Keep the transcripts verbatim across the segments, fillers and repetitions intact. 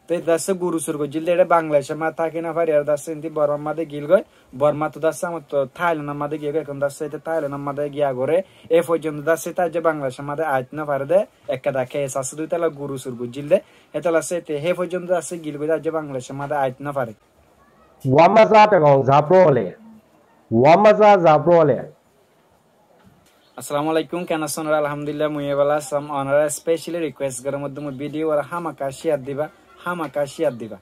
Te ite dase guru sur goijjíl de, ere Bangladecór mazé táki no fari, ere dase indi Bormar mazé gilgói, Bormattú dase amotto Thailandor mazé giyégói, ehón dase ite Thailandor mazé giya goré, e foijjonto dase ite aijjó Bangladecór mazé ait no fare de, ekka da kes asé de, ítalla guru sur goijjíl de, hétolla se ite hé foijjonto dase gilgói de aijjó Bangladecór mazé ait no fare. Wamaza tegong zabrole. Wamaza zabrole. Assalamu alaikum, ken asón onora? Alhamdulillah, mui bála así. Onora specially request gorer modde mui video uore hámaka share diba, hámaka share diba.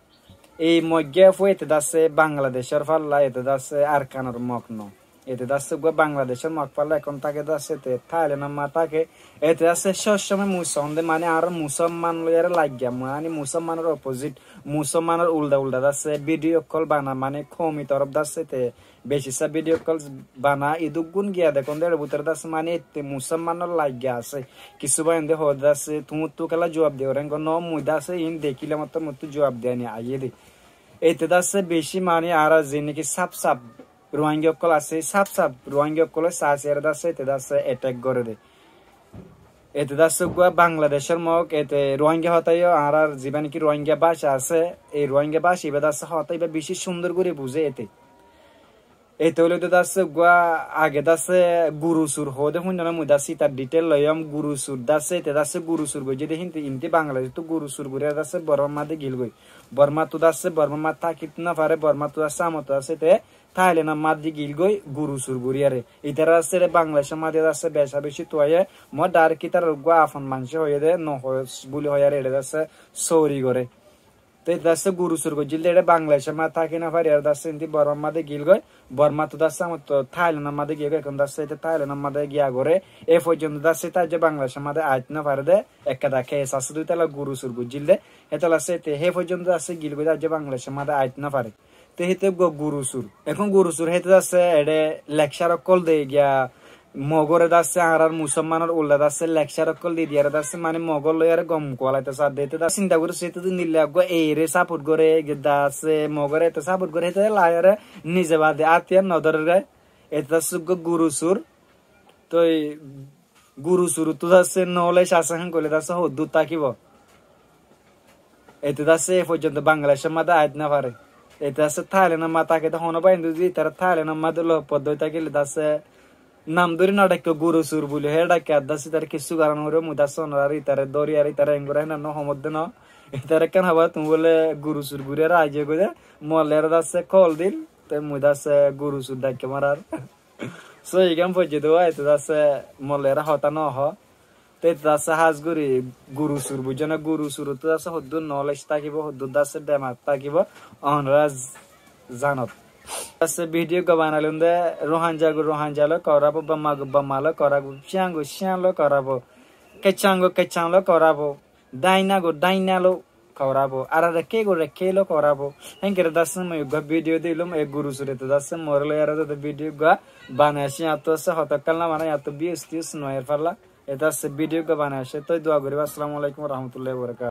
Ei Moggé fua ite dase Bangladecór falla, ite dase Arkanor Mog no. Ite dase uggúa Bangladecór Mog falla, ehón táke dase ite Thailandor mazé táke. Ite dase sob somoi Musolman, mane añárar Musolman loiyaré laiggá, mane Musolmanor opposite, Musolmanor ulda ulda dase video ókkol bana, mane koumi torof dase ite beci sá video ókkol bana, iduggún giya dekón de, ere bútore dase mane ite Musolmanor laiggá asé. Kissú bái ende hoó de dase, tuñttu kiyólla juab diyoré, engori no, mui dase iín dekíle mottor mottú juab diya ni aiyé de. Ite dase beci mane añárar ze niki saf saf Ruáingga ókkol asé, saf saf Ruáingga ókkole saá siyaré dase ite dase attack goré de. Ite dase uggúa Bangladecór Mog, ite Ruáingga hotá yó, añárar zibá niki Ruáingga báca asé, ei Ruáingga báca ibá dase hotá ibá beci cúndor gorí buzé ite. Ite óilde dase uggúa age dase guru sur hoó de fúinno né, mui dase itar detail loiyóm, guru sur dase ite dase guru sur goijjé de, híntu inte Bangladecottú guru sur gorí dase Bormar mazé gilgói. Bormattú dase Bormar mazé táki no fare, Bormattú dase amotto dase ite Thailandor mazé gilgói guru sur gorí aré. Itara dase ere Bangladecór mazé dase beca beci tuaiyé, mui direct itarar uggúa afon manúic hoiyé de, no hoó buli hoiyé aré, ere dase sóri goré. Te ite dase guru sur goijjíl de, ere Bangladecór mazé táki no fari, ere dase indi Bormar mazé gilgói, Bormattú dase amotto Thailandor mazé giyégói, ehón dase ite Thailandor mazé giya goré, e foijjonto dase ite aijjó Bangladecór mazé ait no fare de, ekka da kes asé de, ítalla guru sur goijjíl de, hétolla se ite hé foijjonto dase gilgói de aijjó Bangladecór mazé ait no fare. Te híte uggúa guru sur. Ehón guru sur híte dase ere lecture ókkol de giya, Mogore dase añárar Musolmanor ulda dase lecture ókkol di diyaré dase mane Mogor loiyaré gom kualaito saá de. Ite dase sinta gorí só ite dun dile uggúa eire support goré, ge dase Mogore ite support goré, ite laiyaré nize bade átiyar no dórer goi. Ite dase uggúa guru sur. Toi guru surottú dase knowledge asé hén goille dase hoddúr tákibo. Ite dase e foijjonto Bangladecór mazé ait no fare. Ite dase Thailandor mazé táke de, honó bái ende zodi itara Thailandor mazé lopot dói tákile dase nam dóri no dhaikko, guru sur buli hé dhaikko, ar dase itara kissú gorá no foribo, mui dase onorare itara dóri ar itara engori héna no hom de no. Itara ekkán hoibo tuñí bóle guru sur gorí ar aigiyé goi de, molla ere dase call dil, te mui dase guru sur dhaikko marar. So, igan foijjé de, ite dase molla ere hotá no hoó. Te ite dase hás gorí guru sur buijjó né, guru surottú dase hoddúr knowledge tákibo, hoddúr dase demak tákibo, onora z-, zanot. Dase video gán banailum de, Ruáingga gán Ruáingga loi korabo, Borma gán Borma loi korabo, Cíyan gán Cíyan loi korabo, Kecán gán Kecán loi korabo, Daina gán Daina loi korabo, ar Rekke gán Rekke loi korabo. Héngori dase mui uggúa video dilum, e guru sure ite dase more loiyaré zodi video uggúa banai asé, yíanottu asé hotokkal no, mane yíanottu views tiews no aiyér falla. Ite dase video uggúa banai asé, toi dua goriba. Assalamu alaikum wa rahmatullahi wa barakatuhu.